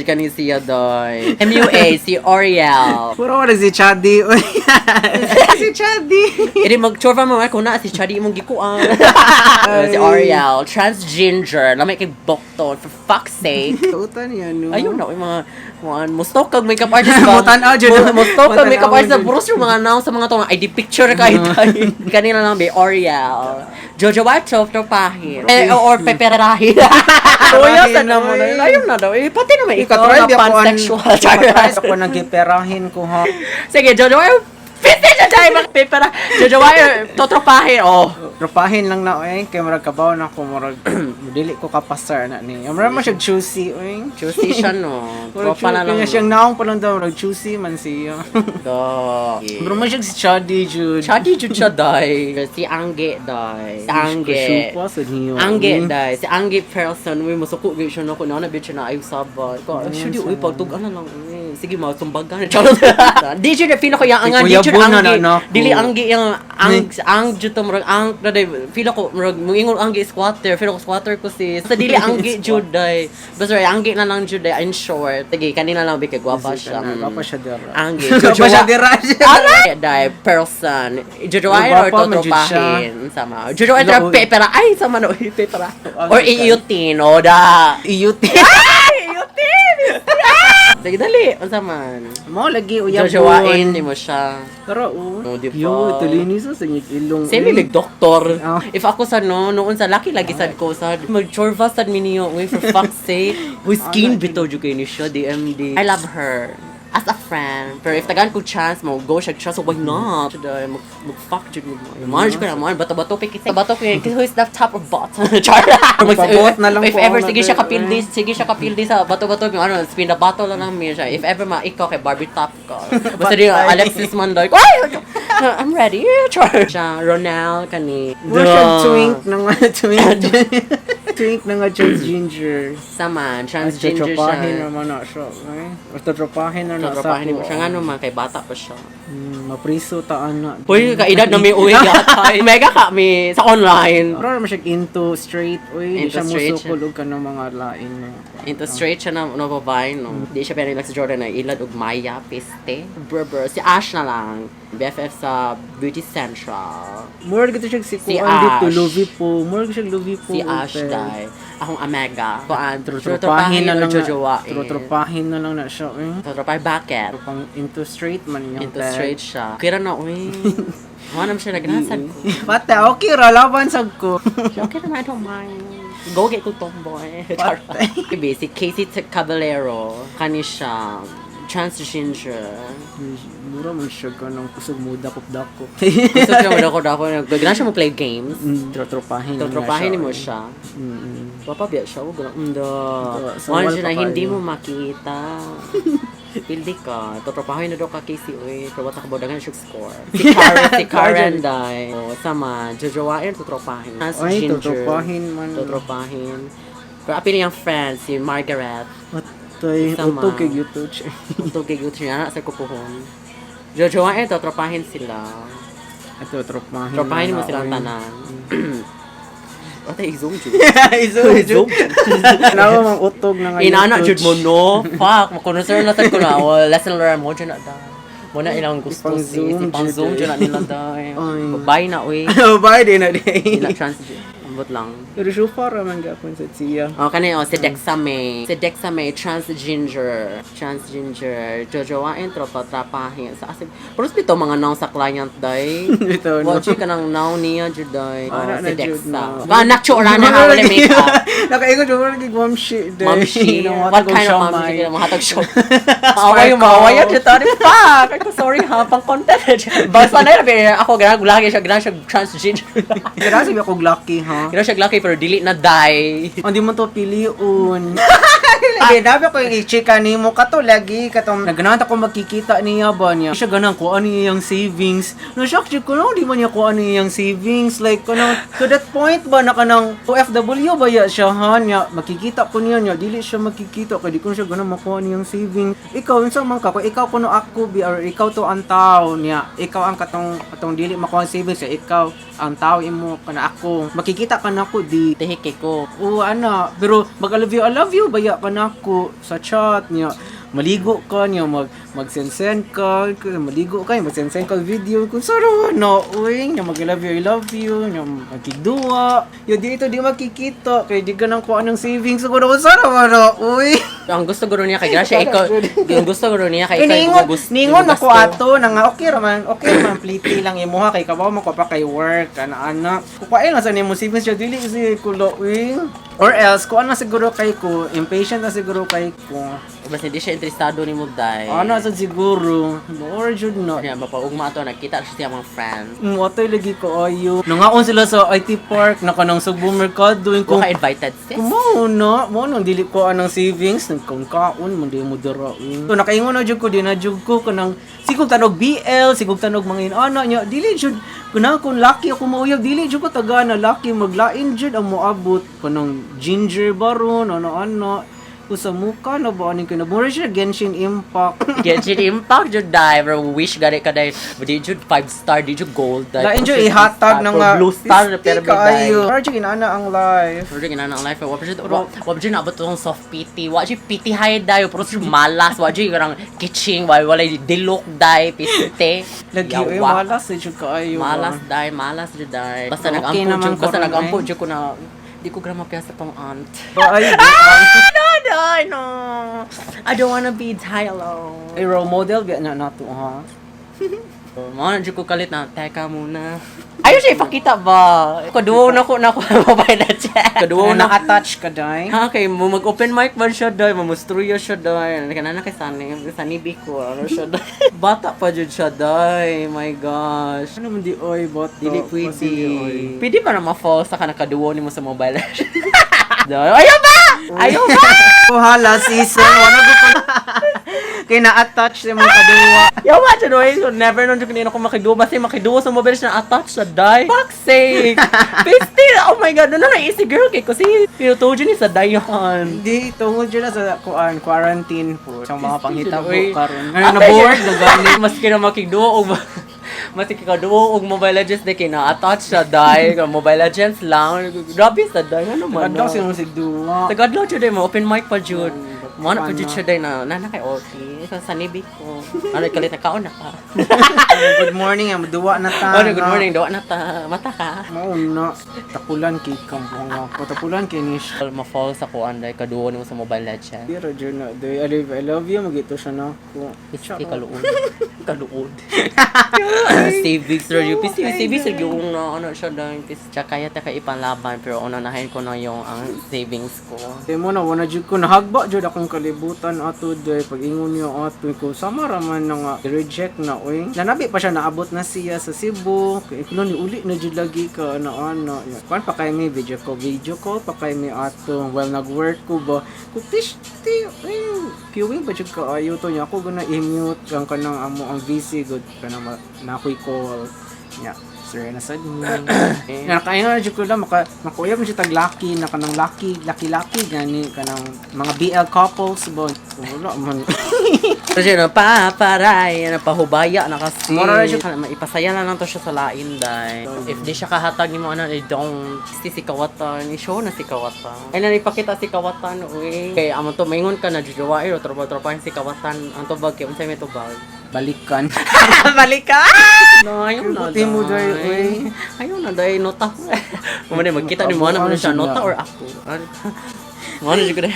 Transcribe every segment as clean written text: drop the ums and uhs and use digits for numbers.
Kani siya doy. MUA, si Oriel. Puro wala si Chadi. Uy. Si Chadi. Iri mag-chorva mo kung na si Chadi imong gikuan. Si Oriel, transgender, lamay kay bokton, for fuck's sake. Kautan niya, no? Ayun na, yung mga, mga musto kag makeup artist ba? Mutan-aw jud. Musto kag makeup Mutan-aw artist, jud. puros yung mga naong sa mga to, mga ID picture kahit ay. Kanina lang, be, Oriel. Jojo Wacho, tropahin. Eh, or peperahin. Kuya, sa naman. Oy. Ayun na daw. Eh, pati naman ikaw Ikatry na di ako an pansexual. Ikatry ako nang giperahin ko ha. Sige, Jojo Wacho, Piti na tayo mga pepera. Jojo Wacho, totropahin. Oh. Tropahin lang na oy kay murag kabaw na ko murag dili ko kapasar na ni. Murag mo siya juicy oy. Juicy siya, no. Murag Tropa na lang. kanya siyang naong pa lang daw murag juicy man siya. Do. Murag mo siya si Chadi jud. Chadi jud siya, day. Si Angge, day. Si Angge. Kusupa sa niyo. Angge, day. Si Angge person, uy, musuko gyud siya nako na bitch na ay usaba. Ko, should uy, pagtug-an na lang, uy. Sige, masumbagan. Charot. Di jud feel ko yang angan, Si di Kuya jud Bon na Angge. na nako. Dili Angge yang ang ang jud to murag ang na day. Feel ko murag muingon Angge squatter, feel ko squatter ko si. Sa dili Angge jud day. Basta Angge na lang jud day in short. Sige, kanina lang bi kay gwapa siya. Gwapa siya dira. Angge. Gwapa siya dira. Aray! Dai, person. Jojoain or Gwapa man jud siya. totropahin. Sama. Jojoain or Lo- pepera. Ay, sama no. Pepera. Ang Or sikat. iiyutin. O da. Iyuti. Ay! Iiyutin! Sige, dali. Unsa man? Mo lagi uyabon. Jojoain ni mo siya. Tara oh. Oh, di ba? Yo, tulinis sa inyong ilong. Same uy. like doktor. Oh. If ako sa no, noon sa laki lagi sad ko sa mag-chorva sad mi niyo. Uy, for fuck's sake. Uy, skin bitaw jud kay ni siya, DMD. I love her as a friend. Pero if tagaan ko chance mo go siya chance, so why not? Should I mag fuck jud mo? Man jud ko na man bato-bato pick it. Bato ko who is the top or bottom? Char. Pabot na lang If po ever ako sige siya na- kapildi, sige siya kapildi sa bato-bato yung ano, spin the bottle na lang mi siya. If ever ma ikaw kay Barbie top ka. Basta di Patay. Alexis Mandoy. Ay! I'm ready. Char. Siya, Ronel kani. Mura siya twink na nga twink. Twink na nga trans ginger. Sama, transgender Tropahin siya. naman na siya. Eh? Or tropahin na na sa Tropahin mo siya nga naman kay bata pa siya. Mapriso taan na. Uy, kaedad na may uwi yata. Mega ka mi sa online. Pero naman siya into straight. Uy, di Into siya straight musukol og kanang mga lain na. Into straight siya na no babae no. Di siya pero like si Jordan na ilad og Maya piste. Brr brr. Si Ash na lang. BFF sa Beauty Central. Mura gito siya si Si Kuan dito, Ash. Luvi po. Mura siya Luvi po. Si Ash dai. Akong Amega. Kuan, Tropahin na lang na. Jojowain. Tropahin na lang na siya. Eh. Tropahin bakit? Pang into straight man yung Into straight siya. Kira na, uy. Wala naman siya nagnasad ko. Pate, okay ra laban sad ko. Okay naman, I don't mind. Go get ko tomboy. Charot. Ibi, si Casey Caballero. Kani siya. Transgender. Mura man siya kanang kusog muda kop dako. Gusto siya mo dako. Gana siya mo play games. Trotropahin na Trotropahin mo eh. siya. Papabiya siya. Huwag ganun. Undo. So, Wala wala siya na pa hindi kayo. mo makita. Pildi ka. Totropahin na daw ka, Casey. Uy, pero wata ka ba dagan siya score. Si Karen dai. O, sama. Jojowain, totropahin. Ay, Transgender. totropahin man. Totropahin. Pero apil niyang friend, si Margaret. Matay, Sama. utog kay YouTube. Utog kay Gucci niya, sa kupuhon. Jojowain, totropahin sila. Ato, tropahin. Tropahin na mo na, silang oy. tanan. Ate, i-zoom jud. I-zoom jud. Nawa mang utog na nga Inana YouTube. jud mo no. Fuck, makonser na sad ko na. Oh, lesson learned mo jud na da. Mo na ilang gusto si Ipang-zoom si pang zoom jud, jud eh. na nila da. Ay. Bye na uy. Bye din na Di di. na trans ambot lang. Pero so far man gapon sa siya. Oh, kani oh, si Dexa May. Si Dexa May, transgender. Transgender. Jojowain, tropa, trapahin. Sa asig. Pero bitaw mga naong sa client, day. Bitaw, no. Watch ka nang naong niya, jud, day. Oh, Ana si na, jud, Dexa. no. Ah, nacho, ra na, ha, wala makeup. Nakaingon jud wala gig mamshi day. Mamshi. What What kind of mamshi? Kaya mahatag siya. Maaway yung maaway yan. Siya tari. Fuck! Ako, sorry ha. Pang content. Basta na yun. Ako, ganang lagi siya. Ganang siya transgender. Grabe ako lucky ha. Ganang siya lucky pero dili na die. Hindi mo to piliun. Lagi nabi ko yung i-chika nimo kato lagi katong naganahan ako magkikita niya ba niya. Siya ganang ko ano iyang savings. No shock jud ko no di man niya ko ano iyang savings like kanang to that point ba na kanang OFW ba ya siya ha niya makikita ko niya niya dili siya makikita kay di ko siya ganang makuha niyang saving. Ikaw unsa man ka ko ikaw kuno ako bi or ikaw to ang tao niya. Ikaw ang katong katong dili makuha ang savings siya ikaw Ang tao imo kana ako. Makikita ka nako di Tihik ko. Oo, ana. Pero mag I love you, I love you, baya ka nako sa chat niya. Maligo ka niya, mag-send ka, maligo ka, mag-send ka video. Kung saro no, uy, niya mag I love you, I love you, niya magkigduwa. Yo, dito di makikita, kay di ka nang kuha ng savings. Siguro kung saro no, uy. Ang gusto guro niya kay Gracia, ikaw, ang gusto guro niya kay ikaw Ningon, gusto. Ningon ako ato na nga okay raman pliti lang imuha kay kabaw mo ko pa kay work ana ana. Kukuha lang sa nimo savings siya dili si kulo uy. Or else kuan na siguro kay ko, impatient na siguro kay ko. Basta hindi siya interesado ni mo day. Ano sa siguro, or jud na. Niya mapaugma ato nagkita siya sa mga friends. Mo atoy lagi ko ayo. Nangaon sila sa IT Park, naka nang Sugbo Mercado Ko ko. ka invited, sis. Kumao na, mo nang dili ko anang savings, nagkong kaon man di mo dira. Uy. So nakaingon na jud ko di na jud ko kanang sigog tanog BL, sigog tanog mga inana nya, dili jud kunang kung lucky ako mauyab, dili jud ko taga na lucky maglain jud ang moabot kanang ginger baron ano ano. Kung sa muka na ba aning kinabura siya Genshin Impact. Genshin Impact jud day, bro. Wish gani ka day. Di jud 5 star, di jud gold day. Lain jud ihatag ng nga blue star pero may day. Kayo. Pero jud inana ang life. Pero ginana ang life. Wa jud naabot tong soft pity. Wa jud pity high day, pero jud malas, wa jud karang kitching, wa wala dilok day, piste. Lagi oy Yawa. malas eh, jud kaayo. Malas day, malas jud day. Basta Okay nag-ampo naman jud, basta karon, nag-ampo eh. jud ko na di ko grama piyasa tong aunt. Ay, No, no, no. I don't wanna be die alone. ay role model biya na nato ha. Mao na jud ko kalit na, teka muna. Ayaw siya ipakita ba? Kaduwaw na ko na ko mobile na siya. Kaduwaw na. Na-attach ka day. Ha, kay mo mag-open mic man siya day, mamustruya siya day. Kana na kay Sunny, Sunny Biko, ano siya day. Bata pa jud siya day. My gosh. Ano man di oy bot. Dili pwede. Pwede pa na ma-fall sa ka nakaduwaw nimo sa mobile. Day. Ayaw ba? Ayaw ba? Oh, hala season wala ko pa. Kay na-attach sa mga kaduwa. Yawa dyan, oy. So, never known jud kanino ko makiduwa. Basta yung makiduwa sa mobile siya na-attach sa day. Fuck's sake! Piste! Oh my God! Ano na easy girl kay kasi tinutuo ni sa dayon. Hindi tungod jud na sa kuan quarantine po. Sa mga panghitabo Oy. karon. Ngayon na bored na gani. Maski na makiduwa og maski kaduwa og Mobile Legends di kay na-attach sa day. Mobile Legends lang. Grabe sa day. Ano man? Tagadlaw siya si duwa. Tagadlaw jud mo open mic pa jud. Mo na pa jud Paano? siya day na nana kay Oki. Sa sanibi ko. Ano kalit na kaon na ka. Good morning, ang duwa na ta. Oh, good morning. Dawa na ta. Mata ka. Mao na tapulan kay kampong ako. Tapulan kay ni siya. Ma-fall sa kuan day kaduwa nimo sa Mobile Legends. Pero jud na day I love you magito siya na ako. Pisti kaluod. Kaluod. Savings ra yung PC savings ra yung na ano siya dahil PC siya kaya ta kay ipanlaban pero unanahin ko na yung ang savings ko. Kay mo na wala jud ko nahagba jud akong kalibutan ato day pag ingon niyo ato ko sama ra man na nga reject na oy. Nanabi pa siya naabot na siya sa Cebu. Kay kuno ni uli na jud lagi ka ana ana. Kuan pa kay mi video call pa kay mi ato while nag-work ko ba. Ko tish ti ay queuing ba jud kaayo to niya ako guna i-mute ang kanang amo ang VC good kanang na ako'y call. Nya. Sir na sad ni. Nakaingon na jud ko lang maka makuya man siya tag lucky na kanang lucky lucky lucky gani kanang mga BL couples ba wala man. Pero siya, no, paparay, ano, pahubaya na kasi. Mura na siya. Maipasaya na lang to siya sa lain, day. If di siya kahatag ni mo, ano, eh, don't. Si si Kawatan, i-show na si Kawatan. Ay, na, ipakita si Kawatan, uy. Kaya, amo to, maingon ka na, jujuwain, o tropa-tropahin si Kawatan. Ang tubag, kaya, unsay may tubag. Balikan. Balik ka! No, ayaw na, Buti mo, day, uy. Ayaw na, day, nota. Kumana, magkita ni mo, ano man siya, nota or ako. Ano, ano, siya ko na.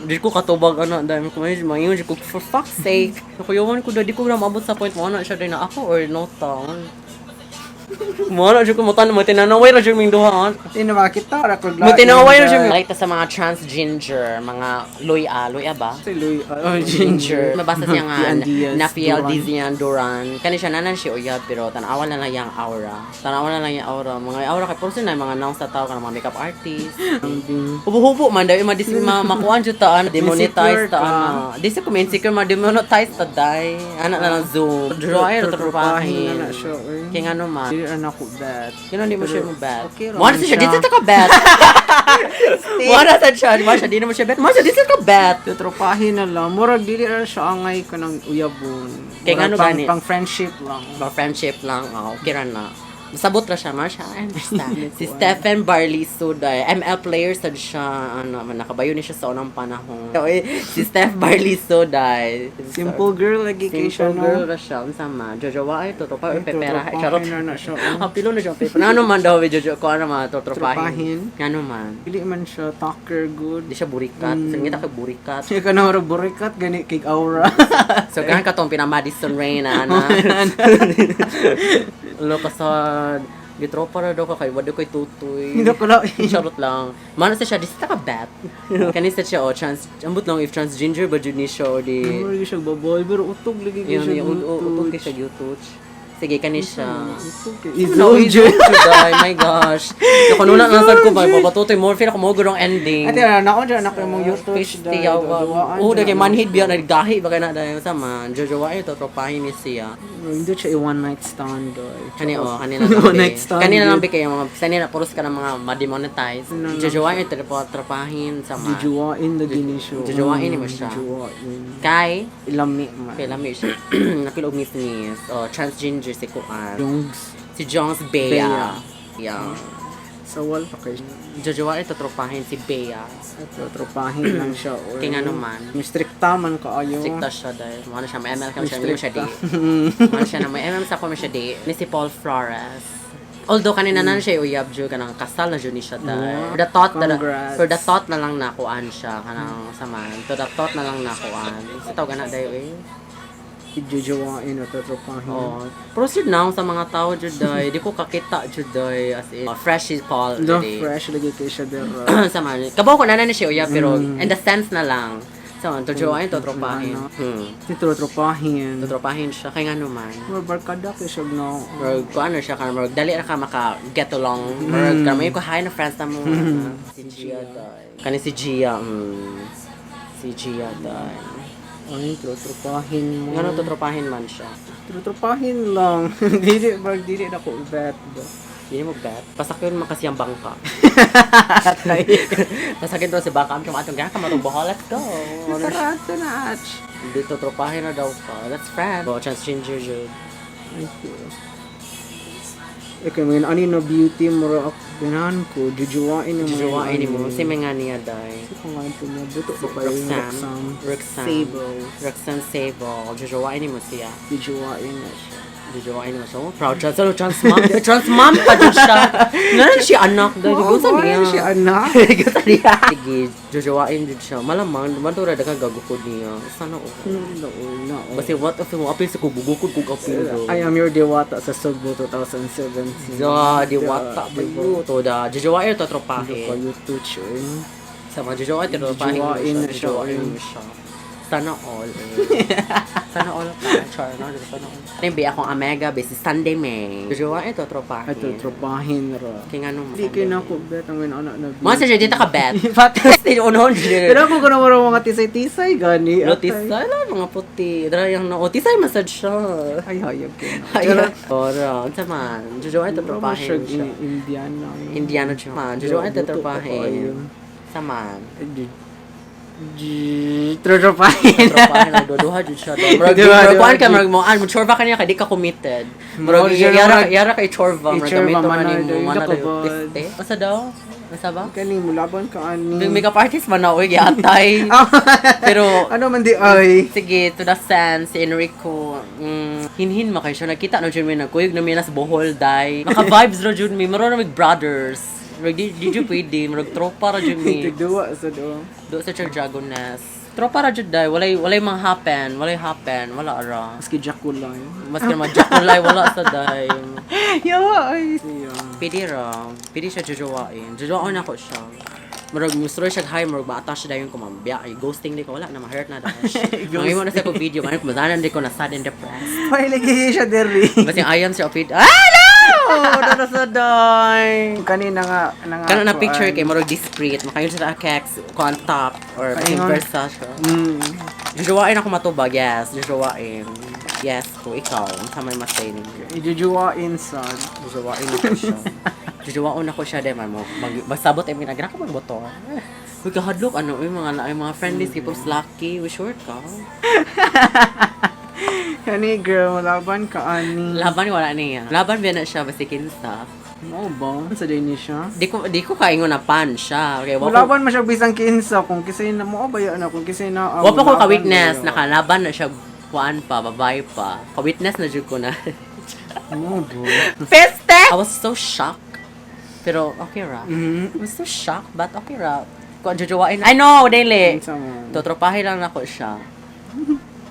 Di ko katubag ano, dahil ko may mangingon ko for fuck's sake. Nakuyawan ko di ko na maabot sa point mo ano siya din na ako or nota. Mo na jud ko mo tan mo tinanaway ra jud ming duha. Di na makita ra ko. Mo tinanaway ra jud. Like ta sa mga transginger, mga loya, loya ba? Si Luy, oh, Ginger. Mabasa siya nga Pian Diaz na Fiel Duran. Dizian Duran. Kani siya nanan siya uyab pero tan-awa na lang yung aura. Tan-awa na lang yung aura. Mga aura kay puro na mga noun sa tao kanang mga makeup artist. Hubo-hubo man dahil madis ma makuan jud ta ana demonetize Insecure ta ka. ana. Di sa ko insecure ma demonetize ta day. Ana na lang Zoom. Draw ay Tropahin tropahin. na na siya, uy. Kaya nga naman. Dili ra na ko bet. Kaya di mo siya mo bet. Okay ra Mo na man siya, siya. di sa ka bet. Mo na sa siya, mo siya, di na mo siya bet. Mo siya, di sa ka bet. Tropahin na lang. Murag dili ra siya angay kanang uyabon. Kay Murag ngano pang, gani? pang friendship lang. Ba friendship lang, oh, okay ra na. Masabot ra siya, Marsha. I understand. Si Stephen Barliso dai, ML player sad siya, ano, man nakabayo ni siya sa unang panahon. Oy, si Steph Barliso dai. Simple girl lagi kay siya, Simple girl no? ra siya. Unsa man? Jojowa ay totropa Ay, or pepera. totropahin Charot. na na siya, oh. Apilo na siya paper. Ano man daw jojo ko ano man totropahin. Tropahin. Ano man? Dili man siya talker good. Di siya burikat. Sige ka burikat. Siya ka na burikat gani kay aura. So gahan ka tong pina Madison Rain ana. Lo kasad. Gitropa ra daw ka kay wado koy tutoy. Hindi ko lang. Charot lang. Mano sa siya, di sa ka bet. Kani sa siya, oh, trans, ambot lang if transgender ba jud ni siya o di. Mura siya baboy pero utog lagi kay Yun, siya. yung utog kay siya yutuch. Sige, kani siya. Utog kay. No, Izog jud. Juday, my gosh. Nakununa lang sad ko ba, papatutoy more feel ako mo gurong ending. Ate, ano, naon dyan ako yung YouTube. Fish tiyaw. Oh, dagay manhid biya nagdahi ba kay na dahil sa man. Jojowa ito tropahin ni siya. Hindi siya i-one night stand doy. Kani oh, kanina lang. One be. night stand. Kanina lang be kayo mga sanina puros ka ng mga ma-demonetize. No, no. Jojowa ito tropahin sa man. Jujuwain lagi ni siya. Jujuwain ni mo siya. Jujuwain. Kay Lami man. kay lami siya. Napil og ngis-ngis. Oh, transgender si Kuan. Jongs. Si Jones Bea. Bea. Yeah. Sawal pa kay Jojowa ito tropahin si Bea. Ito, tropahin lang siya. Or, Kaya nga naman. Mistrikta man kaayo. Stricta siya dahil. Mano siya, may ML kami siya, hindi mo siya di. Mistrikta. Mano siya na, may MM sa ako siya di. Ni si Paul Flores. Although, kanina na siya uyab jud kanang kasal na jud ni siya dahil. Wow. For the thought na, Congrats. for the thought na lang nakuan siya kanang saman. To the thought na lang nakuan. Sa tawag na dayo eh. Jujuwain o tropahin. Oh, proceed now sa mga tao jud day. Di ko kakita jud day as in. Oh, fresh is Paul The today. fresh lagi kay siya dero. Sa man. Kabaw ko na na siya uyab pero in the sense na lang. Sa man, to join to tropahin. Ano? Hmm. Titrotropahin. Totropahin siya kay nga naman. Mga barkada kay siya no. Murag ko ano siya ka murag dali ra ka maka get along. Murag ka may ko hi na friends na mo. Si Gia day. Kani si Gia. Si Gia day. Ay, trotropahin mo. Ngano totropahin man siya. Trotropahin lang. Dili, barg dili na ko bet ba. Hindi mo bet. Pasakyon man kasi ang bangka. Pasakyon daw si bangka. Am atong ganun ka matong Bohol. Let's go. Tara, na ach. Dito tropahin na daw ka. That's friend. Oh, transgender jud. Ay, ko. Okay, ngayon, ano na beauty mo ra ako ganahan ko, jujuwain mo. Jujuwain mo. Si mga niya day. Ko nga ito niya, buto ko pa yung Roxanne. Roxanne. Roxanne. Sable. Roxanne Sable. Jujuwain mo siya. Jujuwain na siya. Jujuwain mo siya. Oh, proud trans. Ano, trans mom? Trans mom pa jud siya. Ngayon siya anak. Dahil Oh, gusto niya. siya anak. Gusto niya. Sige, jujuwain jud siya. Malamang, madura daghang gagukod niya. Sana all. No, no. Basta what if mo apil sa kubugukod kog apil do. I am your diwata sa Sugbo 2017. Da, diwata ba yun? To da, jujuwain to tropahin. Kayo touch eh. Sa mga jujuwain, tropahin mo Jujuwain siya. na siya, Jujuwain eh. mo siya. Sana all. Eh. Sana all ka. Char, no? Sana all. Ano yung akong Omega, basi Sunday May. Jujuwain to tropahin. Ito, tropahin ra. Kaya nga nung Hindi kayo na ako bet ang anak na Mga sa siya, dito ka bet. Pati. Still on hold. Pero ako ko na mga tisay-tisay gani. No, tisay lang, mga puti. Dara yung no, tisay masad siya. Ay, hayag ko na. Ay, ora, unsa man. Jujuwain to Mura man tropahin siya siya. Indiana. Indiana Jones. Man, jujuwain to Buto pa tropahin. kayo. Sa man. Tropahin. Tropahin lang duha jud siya. Murag Diba, murag diba, kuan ka murag mo an mo chorba kaniya kay di ka committed. Murag Murag siya, yara murag- yara kay chorba murag I-chorba, gamito man mana nimo daw, mana daw. nakabad. Tiste. Asa daw? Asa ba? Kani mo laban ka ani. Yung makeup artist man na oy giatay. Pero Ano man di ay. sige, to the sense, si Enrico, hinhin ma kayo siya. Nakita na jud mi nagkuyog na mi nas Bohol day. Maka vibes ra jud mi, maro na mig brothers. Murag di jud pwede, murag tropa ra jud mi. Tigduwa sa do. Do sa Church Dragon Nest. Tropa ra jud day, walay mga happen, walay happen, wala ra. Maski Jakulay. Maski naman Jakulay, wala sa day. Yawa ay. Siya. Pwede ra, pwede siya jujuwain. Jujuwaon ako siya. Murag mustroy siya hi, murag maata siya dayon ko mambya. Ay, ghosting di ko, wala na, ma-hurt na dash. Mga na sa ko video, man, kumasanan di ko na sad and depressed. Ay lagi siya diri. Basta yung I am siya opid. Ah, no! Dara sa day. Kanina nga na nga. Kano na kuan. picture kay murag discreet, makayon siya sa keks ko on top or Paingon. vice versa siya. Jujuwain ako matubag, yes. Jujuwain. Yes ko, ikaw. Ang may masay ninyo. Ijujuwain sad. Jujuwain ako siya. Jujuwaon ako siya, di man mo. Magsabot ay minagra ka magboto. Uy, kahadlok, ano, yung mga friendlies, kay puro lucky, we short ka. Kani girl, laban ka ani. Laban wala niya. Laban ba na siya basi kinsa. Mao ba? Sa day ni siya? Di ko kaingon na pan siya. Okay, wa ko, Laban man siya bisan kinsa kung kisay na mo ba na kung kisay na wa pa ko laban ka-witness ba yun? Nakalaban na siya kuan pa, babae pa. Ka-witness na jud ko na. Mao ba? Peste! I was so shocked. Pero okay ra. I was so shocked, but okay ra. Kung jojowain. I know, dili. Kinsa man? Totropahe lang nako siya.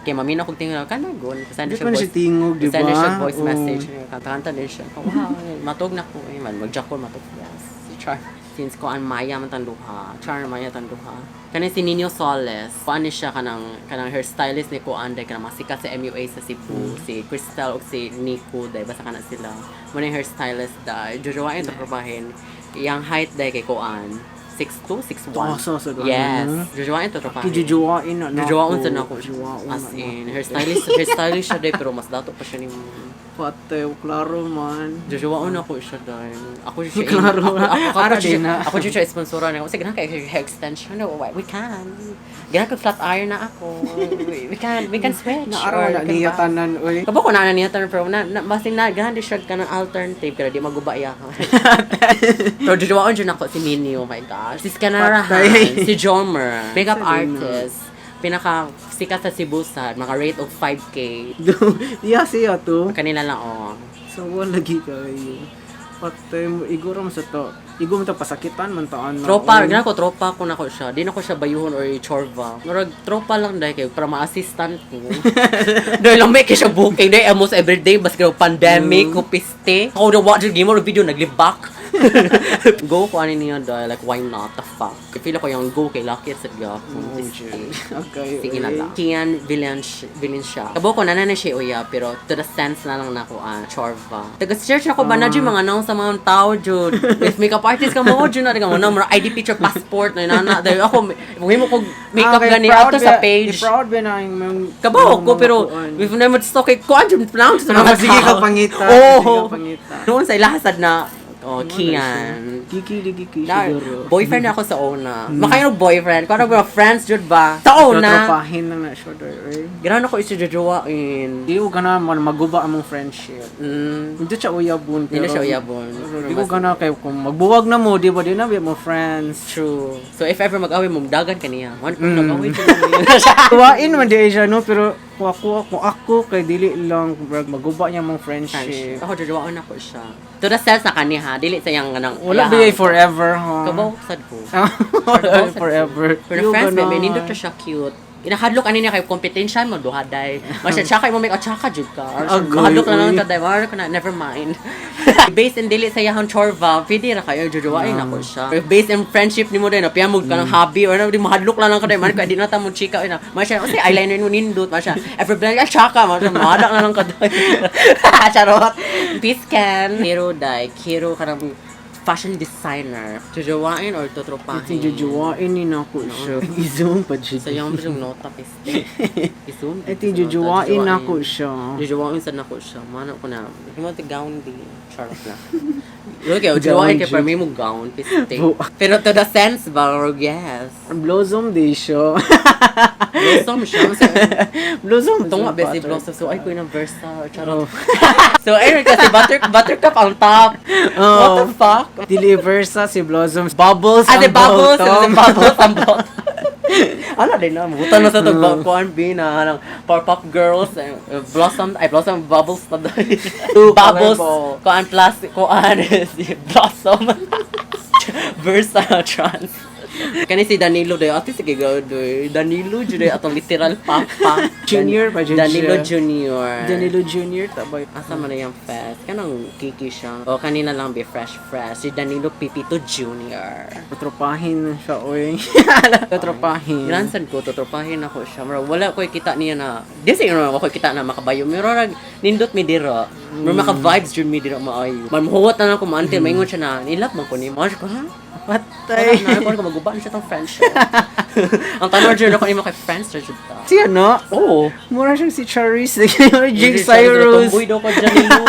Kay mamina kog tingog kanagon. Send Di siya pa na voice. siya tingog, di ba? Send siya voice Oo. message. Kanta-kanta din siya. Oh, wow, matog na ko. Eh, man, magjakol matog. Yes. Si Char. Since ko ang Maya man tang duha. Char Maya tang duha. Kanang si Nino Soles. Kuan ni siya kanang hairstylist ni Kuan day kanang masikat sa MUA sa Cebu. Si Crystal ug si Nico day basta kana sila. Mo ni hairstylist day. Jojowain to probahin. Iyang height day kay Kuan. 6'2", 6'1". Taas sa ganun, Yes. no? Jojowain to tropahin. Kijujuwain na nako. Jojowaon sa nako. Jujuwaon As na in, nako. hairstylist siya day, pero mas dato pa siya ni Patay, klaro man. Jojowaon ako siya dahil. Ako siya. Klaro. Ako, Ara siya, din na. ako siya sponsoran. Ako sige na kay hair extension. No, we can. Gana ko flat iron na ako. We can switch. Naaraw or na we can niya buy. tanan, oy. Kabo ko na niya tanan pero na basin na ganahan di siya kanang alternative pero di maguba iya. Pero jojowaon jud nako si Nini, oh my gosh. Si Scanarahan, Patay. si Jomer, makeup Sa din na. artist. Pinaka sikat sa Cebu sad, maka rate og 5K. Iya siya to. Kanila lang oh. So wala lagi kayo. Patay mo, iguro mo sa to. Igo mo to pasakitan man taan na. Tropa, oy. gana ko tropa ko nako siya. Di na ko siya bayuhon or i-chorva. Murag tropa lang dahil kay para ma-assistant ko. Dahil lang may kay siya booking dahil almost everyday bas grabe pandemic ko piste. Ako na watch game or video naglibak. Go ko ani niya dahil like why not, the fuck. Feel ko yung go kay lucky sa gyapon. Oh, Piste. Okay. Sige na oy. lang. Kian Valencia. Kabo ko na na siya uya pero to the sense na lang nako ah, chorva. Taga search ako ba na jud mga naong sa mga tao jud. If makeup artist ka mo jud na ka mo na ID picture passport na nana. Dahil ako mo kog makeup Ah, okay, gani proud ato sa page. Proud ba na yung mga Kabaw ko mga pero kuan. if na mo stock kay kuan jud pronounce sa mga Sige tao. ka pangita. Oh. Sige ka pangita. Noon sa ilahasad na oh, Kian. Kiki di kiki siguro. Boyfriend na ako sa una. Makayo boyfriend. Kung ano ba, friends jud ba? Sa una. Tropahin lang na siya doy. Oy. Ganahan ako isi-jojowain. Di ko gana man maguba among friendship. Hindi siya uyabon. Hindi na siya uyabon. Di ko gana kay kung magbuwag na mo, di ba di na mo friends. True. So if ever mag-away mo, dagan ka niya. One kung nag-away ka niya. Tuwain man di siya no, pero kung ako kay dili lang brag maguba niya mong friendship. Ako jojowaon ako siya. To the sense na kaniha, dili sa iyang kanang Wala ba forever ha? Kabaw sad ko. Wala forever. Pero friends, may nindot siya cute. Inahadlok ani niya kay kompetensya mo duha day. Masya tsaka mo make tsaka jud ka. Agoy, Mahadlok na lang uy. ka day. Mahadlok ka na, never mind. Based in dili sa iyahang chorva, pwede ra kayo jojowain ako siya. If based in friendship nimo day na piyamog ka ng hobby or ano, di mahadlok lang lang ka day. Man ka di na ta mo chika na. Masya unsay eyeliner mo nindot, masya every blend ay tsaka, masya mahadlok na lang ka day. Charot. Peace can. Hero day, hero kanang fashion designer. Jojowain or totropahin? Iti jujuwain ni nako siya. I-zoom pa siya. Sa iyong yung nota piste. I-zoom. Iti jujuwain nako siya. Jujuwain sa nako siya. Mano ko na. Himo ti gown di. Charot lang. Okay, jujuwain kay para may mo gown piste. Pero to the sense ba or yes. Blossom di siya. Blossom siya. Blossom. Tunga ba si Blossom. So ay ko yung versa. Charot. So ayun kasi buttercup ang top. Oh. What the fuck? Deliver sa si Blossom. Bubbles Ah, ang the bubbles. bottom. The bubbles ang bottom. Ano din na, butan na sa to kuan B na ng Powerpuff Girls, eh, Blossom, ay Blossom Bubbles na doon. Bubbles, Colorball. kuan plus, kuan, si Blossom. Versa trans. Kani si Danilo dayo, ate sige go doy. Danilo jud atong literal papa. Junior pa jud Danilo siya. Junior. Danilo Jr. Tabay. Asa man na yung fest? Kanang kiki siya. O kanina lang be fresh fresh. Si Danilo Pipito Junior. Tropahin siya, oy. Tropahin. Gransan ko, tutropahin ako siya. Mura, wala ko kita niya na, di sa inyo ako kita na makabayo. Mura, rag, nindot mi dira. Mura, maka-vibes jud mi dira maayo. Man, muhuwat na lang ko, maantil, maingon siya na, nilap man ko ni mo. Ko, ha? Wala Patay. na, ako ko maguban siya tong friendship. Ang tanong jud ako nimo kay friends ra jud ta. Si ano? Oo. Mura siyang si Charis. Jake Cyrus. Tumboy daw ko Danilo.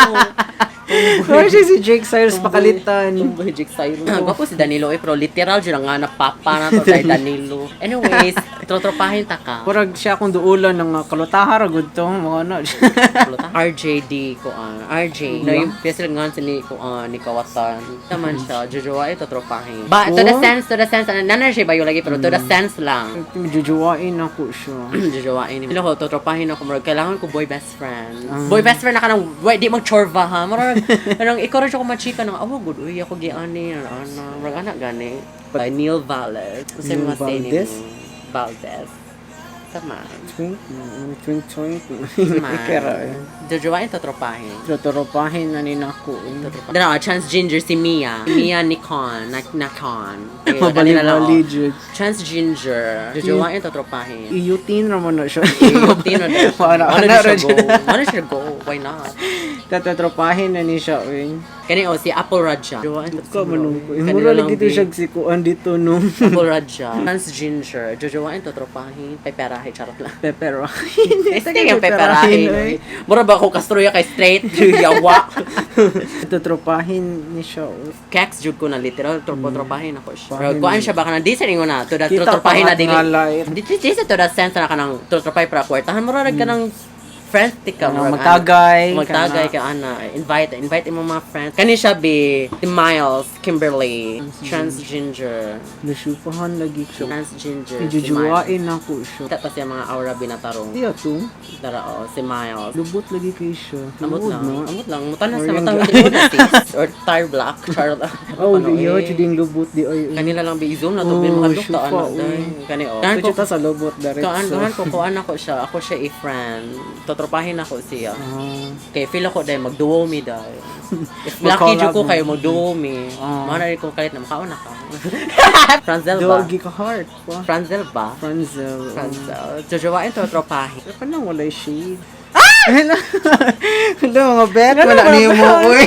Mura siya si Jake Cyrus pakalitan. Tumboy Jake Cyrus. Gwapo si Danilo eh, pero literal jud ang nga na papa na to kay Danilo. Anyways, Trotropahin ta ka. Murag siya akong duulan ng kalutaha ra gud to mga ano. RJD ko ah. RJ. No, yung piyesa nga sa ni ko ah, ni Kawatan. Naman siya, jujuwain totropahin. But to the Oh. sense, to the sense, ano, nanan siya bayo lagi, pero to the sense lang. Jujuwain ako siya. Jujuwain. Ilo ko, totropahin ako. Murag, kailangan ko boy best friend. Boy best friend na ka ng, wait, di mag-chorva ha. Murag, anong, ikaw rin siya kung machika ng, oh, good, uy, ako giani, ano, ano, murag, anak gani. By Neil Valdez. Unsay Neil mga say ni Valdez? mo? Valdez. Sama. Twink, twink, twink. Man. Ikera eh. Jujuwain totropahin. Tuturupahin na ni nako eh. Dara, trans ginger si Mia. Mia Nikon. Nakon. Mabali-bali jud. Trans ginger. Jujuwain totropahin. Iyutin ra man na siya. Iyutin na siya. Wala Wala na na ra siya go. jud. Wala siya go. Why not? Tatropahin na ni siya oy. Kani o si Apple Raja. Jujuwain Ka man ko. Kanila Mura lang, lagi to babe. siya sikuan dito no. Apple Raja. Trans ginger. Jujuwain totropahin. Peperahe. Charot lang. Peperahin. Este yung peperahin. Oy. Mura ba ako kastruya kay straight? Yawa. Tutropahin ni siya oy. Keks jud ko na literal tropo-tropahin ako siya. Pero Pahin. kuan siya baka na di sa ingon na to the Kita trotropahin pa na dili. nga light. Di di sa to the sense na kanang trotropahin para kwartahan mo ra ka ng friends ti ka Kanang murag, magtagay, ana. Magtagay kana. ka ana, invite invite imong mga friends kani siya be si Miles Kimberly, trans ginger, Nasupahan lagi siya. trans ginger si Miles. Jujuwain ako siya. Kita pa siya mga aura binatarong. Iya to. Tara oh, si Miles. Lubot lagi kay siya. Amot Tinuod lang. na. Amot lang. Mutan na Or sa yung mata tinuod na sis. Or tire black. Charot. Oh, Ano, iya, eh. jud yung lubot di ay. Kanila lang bi zoom na to Oh, bin makadlok ta shupa, ano uy. day. Kani oh. Kaan Ko ko sa lubot diretso. kaan kaan ko kuan ako siya. Ako siya i-friend. Totropahin ako siya. Ah. Kay feel ako day magduo mi day. If lucky Mag-collab jud ko mo. kayo magduo mi. Ah. Mao na rin ko kalit na makaon na ka. Franzel ba? Doggy ka heart pa. Franzel ba? Franzel. Franzel. Jojowain totropahin. Pero kanang walay shade. Ah! Hello, mga bet. Wala niyo mo, uy.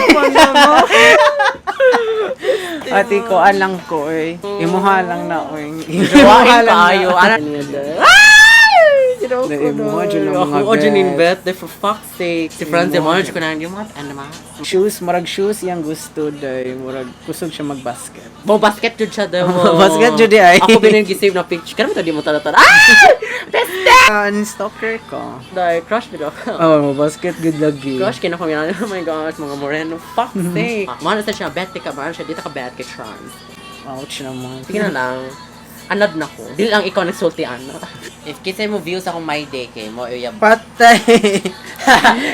Ate ko, alang ko, uy. Imuha lang na, uy. Jojowain kaayo. na. Ana niya day. Ay! Ginawa ko Na imuha dyan ang mga Ako dyan in bet. bet. For fuck's sake. Si Franzel, mo na dyan ko na yung mga ano ma. Shoes, murag shoes yang gusto, day. Murag kusog siya magbasket. Mo basket jud siya daw. Basket jud di ay. Ako binigay save na picture. Kaya mo to di mo talatala. Ah! Peste! Stalker ko. Dai, crush bitaw. Oh, basket good lagi. Crush kina ko yan. Oh my gosh, mga moreno. Fuck's sake. Mahal sa siya, bet ka, mahal siya, dito ka bet kay trans. Ouch naman. Sige na lang. Anad na ko. Dili lang ikaw nagsulti ana. If kisay mo views akong my day kay mo uyab. Patay!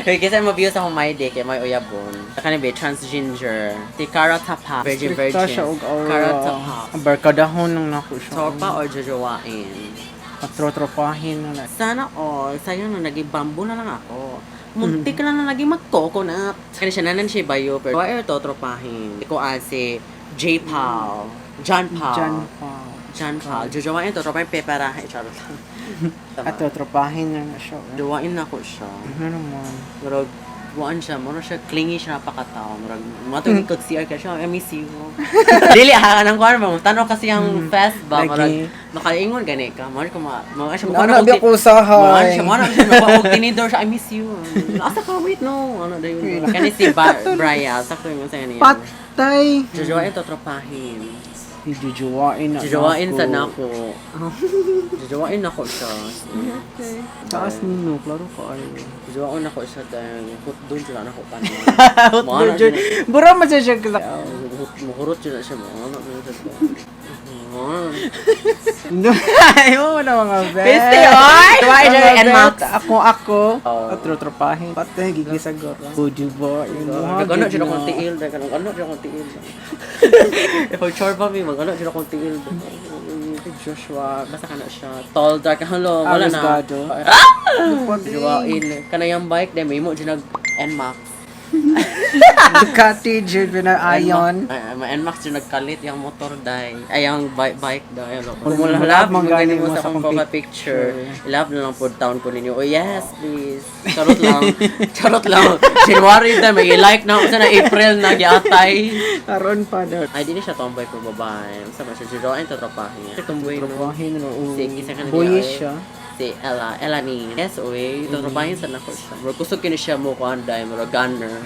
If kisay mo views akong my day kay mo uyabon. Kani be trans ginger. Si Cara Tapa. Virgin Stricta virgin. siya og aura. Cara Tapa. Ang barkadahon nang nako siya. Tropa or jojowain? Patrotropahin na na. Sana all. Sayang na naging bamboo na lang ako. Muntik na lang naging mag-coconut. Kaya siya nanan siya bayo. Pero why are totropahin? Iko ah, si J. Paul. John Paul. John Paul. John Paul. Jojowain, totropahin, peperahin. Charot lang. Tama. At trotropahin na na siya. Jojowain na ko siya. Ano naman? Pero, buwan siya. Mura siya, clingy siya napakatao. Murag, matawag kag CR ka siya, I miss you. Dili, ha, anong kuwan ba? Tanaw kasi ang fest ba? Murag, Lagi. makaingon gani ka. Mura ko ma, mura siya, Ano, abi ako usahay. Mura siya, mura siya, mura og tinidor siya, I miss you. Asa ka, wait, no. Ano, dayon. Kani si Brian, sakto yung sa niya. Patay! Jojowain to tropahin. Ijujuwain na Jojowain nako. sa nako. Jojowain nako siya. Taas nino, klaro ka ayo. Jojowain nako siya dahil hutdon sila nako tanan. Hotdog jud. Bura man siya siya kila. Muhurot sila siya mo. Ano na siya. Ayaw mo na mga bet. Piste, oy! Tuwain Mga siya, NMAX. bet, Ako, ako. Oh. At trotropahin. Patay, gigisagor. Bujuwain. Nag-ano siya akong tiil. Nag-ano siya akong tiil. If I chorba me, mag-ano siya akong tiil. Joshua, basta ka na siya. Tall, dark, hello, wala na. Arrisgado. Ah! Jojowain. Kanayang bike, dahil may mo dyan nag NMAX. Ducati, jud ayon. Ay, ma NMAX yung nagkalit yung motor day. Ay, yung bike, bike day. Ano. Kung Kung love love man mo gani gani mo mo sa sa akong akong profile picture, ilove na lang po town ko ninyo. Oh yes, please. Charot lang. Charot lang. January na, may like na. Usa na April na, giatay. Aron pa daw. Ay, di na siya tomboy ko babae. Usa man siya, jiroin to tropahin niya. Tomboy no. Tropahin ro. Sige, isa ka na Boyish di, ay. siya. Si Ella, Ella ni. Yes, uy. Totropahin sa nako siya. Murag kusog kini siya mo kuan dai, murag gunner.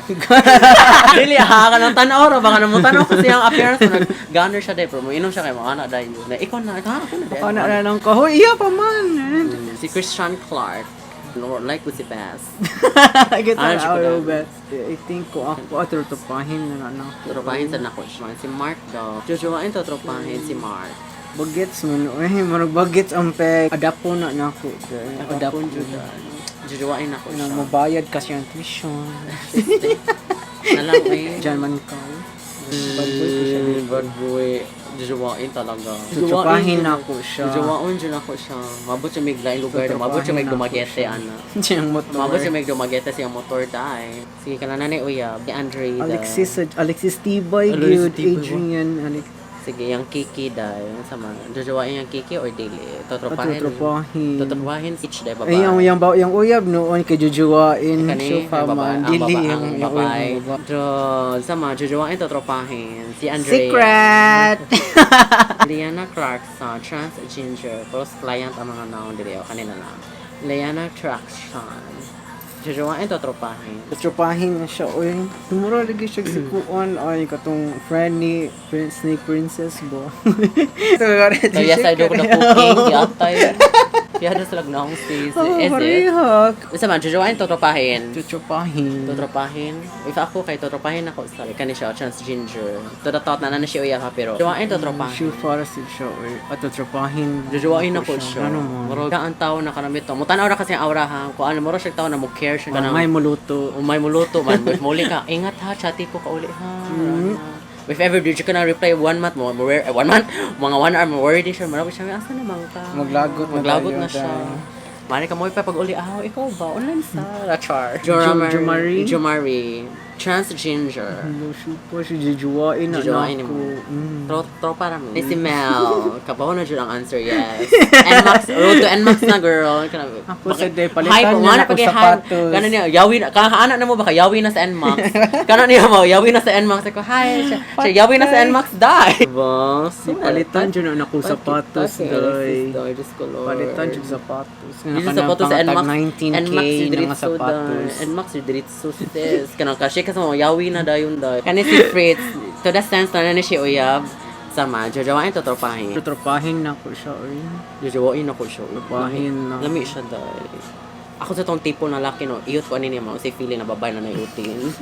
Dili ha, kanang tan-aw ra ba, kanang mo tan-aw kasi ang appearance, murag gunner siya dai, pero mo inom siya kay mga anak dai. Na ikaw na, ikaw ako na dai. Ako na na lang ko. Hoy, iya pa man. Si Christian Clark. Lord, like ko si Bess. Get Ano siya ko out na? of best. I think ko ako atropahin na na ako. Tropahin sa nako siya. Si Mark daw. Jojoain to tropahin si Mark. Bagets man oy, murag bagets ang peg. Adapon na nako. Adapon jud. Jojoain nako Na siya. mobayad kasi ang tuition. Nalang eh. Diyan man ka. Bad boy ko siya. Bad boy. Jojoain talaga. Tutropahin nako siya. Jojoain jud ako siya. Mabot siya may laing lugar. Mabot siya may Tutropahin nako Dumaguete siya. ana. Siyang motor. Mabot siya may Dumaguete siyang motor dai. Sige kana na ni uyab. Ni Andre da. Alexis Alexis Tibay, Alexis gyud Tibay, Adrian Alex. Sige, yung Kiki dai. Sa mga jojoain yung Kiki or dili. Totropahin. Tutropahin. Totropahin each day babae. Ay, ang uyab noon kay jujuwain Kani, siya pa ang babae, man. ang Dili babae, ang ang yung babae. uyab babae. Jo, sama, jojoain totropahin. Si Andrea. Secret! Liana Clarkson, transgender, close client ang mga naon dili o kanina lang. Liana Clarkson. Jojoain totropahin. Tutropahin na siya, oy. Tumura lagi siya si Kuon, ay, katong friend ni Prince ni Princess ba? So, So yes, I do ko na cooking, yatay. Yada sila naong sis. Oh, Is it? parehak. Isa man, jojoain totropahin. Tutropahin. Totropahin. If ako kay totropahin ako sa kani siya transgender. To the thought na na siya uya ha pero jojoain totropahin. Siya para si siya, oy. At tutropahin. Jojoain ako siya. Ano mo? Murag ang tao na kanang bitaw. Mutanaw ra kasi ang aura ha. Kung ano murag siya tao na mo care siya kanang May muluto. Umay muluto man. If muli ka, ingat ha, chati ko kauli ha. If ever did you ka na reply one month mo, mo eh, one month, mga 1 hour, mo worry din siya. Marami siya, asa naman ka? Maglagot na Maglagot tayo, na siya. dahil. Mari ka mo pa pag uli, ah, ikaw ba? Online sa Char. Jomari? Jomari. Transgender. Hello, siya po. Siya jujuwain na Jujuwain ako. mo. Tropa ra mo. Si Mel. Kabaw na dyan ang answer, yes. NMAX, road to NMAX na, girl. Ako sa day, palitan niya na ako sapatos. Kanan niya, yawi na, kakaana na mo baka, yawi na sa NMAX. Kanan niya mo, yawi na sa NMAX. Ako, hi. Siya, yawi na sa NMAX, die. Diba? Palitan dyan na ako sapatos, day. Day. Diyos ko, Lord. Palitan dyan sapatos. Diyos sapatos sa NMAX. 19K NMAX yung na mga diritso, day. sapatos. NMAX yung diritso, sis. Kanang kasi kasi mo, yawi na dayon, day. Kani si Fritz, to the sense na na siya uyab. Sama, jojowain to tropahin. Tutropahin na ako siya, oy. Jojowain ako siya. Tropahin na. Lami siya, day. Ako sa tong tipo na laki, no, iyot ko ano niya mo, si feeling na babae na naiutin.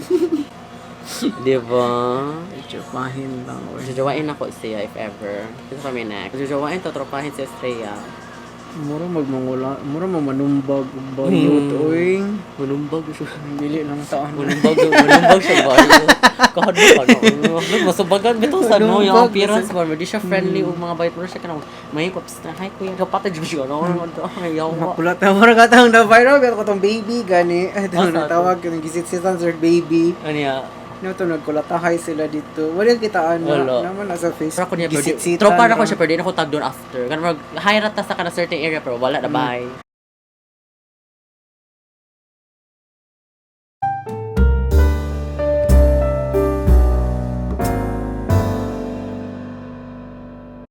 Di ba? Tutropahin lang, oy. Jojowain ako siya if ever. Ito kami next. Jojowain to tropahin si Estrella. Mura magmangula, mura mamanumbag og bayot, oy. Manumbag siya. Dili lang taon. Manumbag siya ba? Kahadlo ka no. Masubagan bitaw sa no, yung Manumbag, appearance ba, di siya friendly ug mga bait mo siya kanang may paps na hi kuya. Kapatid jud siya no. Ay, yawa. Makulat na mura ka tong na viral ko tong baby gani. Ay, Asa tong natawag kanang gisit-sitan sir baby. Ano ya? No to nagkulatahay sila dito. Wala kita ano Wala. naman nasa Pero Facebook. ako niya, pero Gisit-sitan tropa na ra. ko siya, pero di na ko tag doon after. Ganun mag, hi rata sa kana certain area, pero wala na, bye.